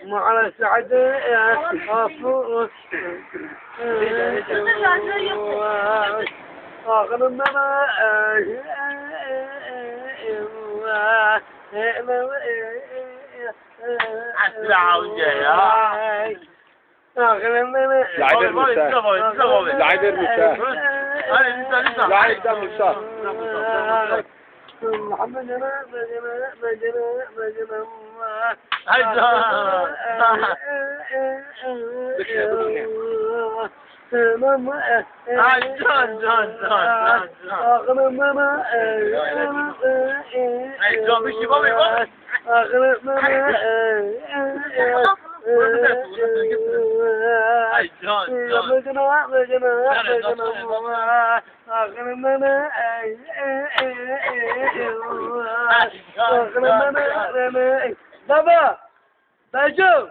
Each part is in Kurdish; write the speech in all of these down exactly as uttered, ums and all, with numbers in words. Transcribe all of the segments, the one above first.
مع سعد غفور. Lasê der Musa. Lasê der Musa. Lasê der Musa. Hey can. Hey can, can, can, can, can. Hey can, bir şey var mı? Hey can, can. Baba, bacım.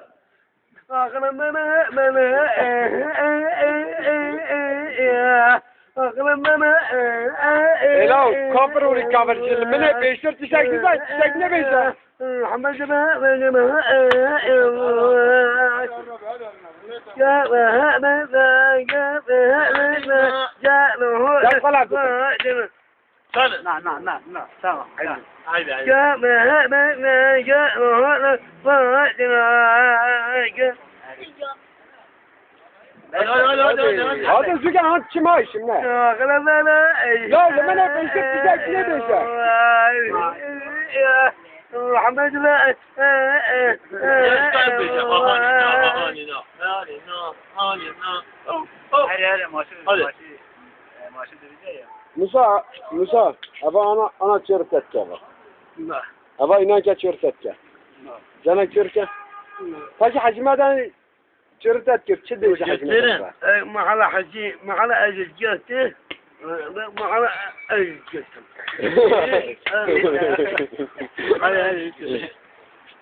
Êla, kapir û kavircî, li min e pêştir tiştek dizay, tiştek nebêje. Def xelat bikin. Söyle. Na, na, na, na. Tamam. Haydi. Haydi, haydi. Hadi, hadi, hadi, hadi, hadi. Hadi, züge, han çima işim ne? Ya, li min e pêştir tiştek nebêje. Elhamdülillah. Yes, kardeşim. Ahanina, ahanina. Ahanina, ahanina. Oh, oh. Hadi, hadi, maşın, hadi. Maşın, e, maşın dönecek ya. Musa, Musa, eva ana, ana çêr tetke eva. Na. Eva inan ke çêr tetke. Na. Cana çêr ke. Na. Paşa hecime de çêr tetke, çi dêje hecime de? E, mahala hecî, mahala ez girti. E, mahala ez girtim. Hadi, hadi.